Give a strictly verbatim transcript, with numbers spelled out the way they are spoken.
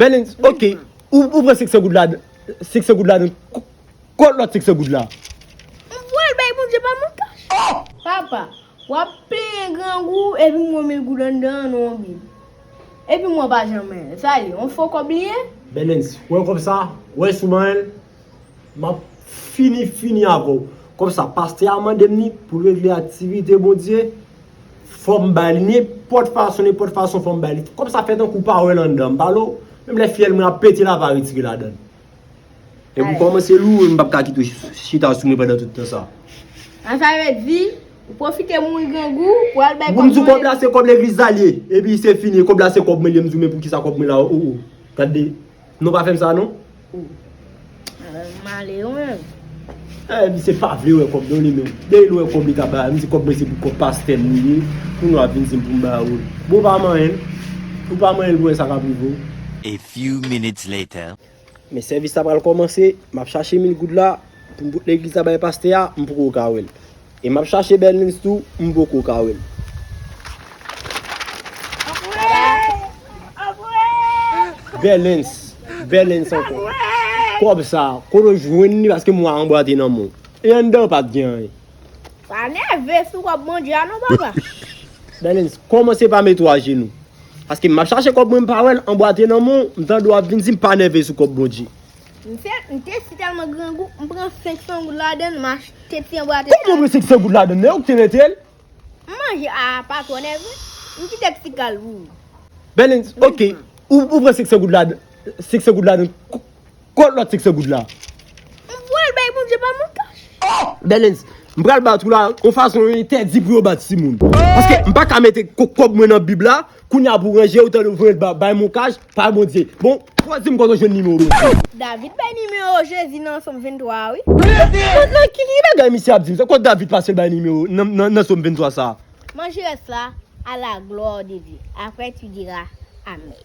Bèlens, ok. Ou, ou pran senk san goud la, senk san goud la, ko-, kot lòt senk san goud la? M voye l bay Bondye pa mwen kach. Papa, w ap plenyen grangou epi m wè mil goud anndan an nan yon bib. Epi mwen pa janm wè l. Sa ye, yon fo kòb li ye? Bèlens, wè kòb sa, wè si w manyen l, m ap fini, fini avè w. Kòb sa, pastè a mande m ni pou l regle aktivite Bondye. Fò m bay li nenpòt fason, nenpòt fason fò m bay li. Kòb sa fè tankou w pa wè l anndan, m pale w. Menm lè fyèl mwen ap pete la, pa retire ladan l. Epi w kòmanse loure, m p ap ka kite w ch-, chita sou mwen pandan tout tan sa. An sa vle di, ou pwofite mouri grangou pou al bay kòb mwen. M di w kòb la se kòb legliz la l ye. Epi se fini, kòb la se kòb mwen l ye, m di w men poukisa kòb mwen la, o, o. Gade, non pa fè m sa non. M ale wi. Eh, misye pa vle wè kòb non li menm. Depi l wè kòb li ka bay, m di kòb mwen se pou kòb pastè m li ye. Kounye a w ap vin di m pou m ba ou l. Bon, ou pa manyen l. Ou pa manyen l pou wè sa k ap rive w. A few minutes later. Men sèvis la pral kòmanse, m ap chache mil goud la pou m pote legliz la bay pastè a, m poko ka wè l. E m ap chache Bèlens tou, m poko ka wè l. Bèlens, Bèlens ankò. Kòb sa, kote w jwenn li paske mwa anbwate nan men w. E anndan pa t gen anyen. Pa nève sou kòb Bondye a non, papa. Bèlens, kòmanse pa mete w ajenou. Paske m ap chache kòb mwen, m pa wè l, anbwate nan men w, m tande w ap vin di m pa nève sou kòb Bondye. M fè, m te si tèlman grangou, m pran senk san goud ladan l, m achte ti anbwate sa. Kòman w pran senk san goud ladan l? E ou ki te mete l? M manje a, pa twò nève. M kite ti kal pou ou. Bèlens, ok. Ou, ou pran senk san goud ladan, senk san goud ladan. Kot lòt senk san goud la? M voye l bay Bondye pa mwen kach. Bèlens, m pral bat ou la, yon fason entèdi pou yo bat timoun. Paske m pa ka mete ko-, kòb mwen nan bib la, kounye a pou ranje, ou tande ou voye l ba-, bay mwen kach, pa Bondye. Bon, fò di m kote w jwenn nimewo Bondye. David bay nimewo Jezi nan Sòm venntwa a, wi. Nan, nan ki, ki bagay misye ap di m sa? Kote David pase l bay nimewo nan, nan, nan Sòm venntwa sa? Manje rès la, à la gloire de Dieu. Après, tu diras Amen.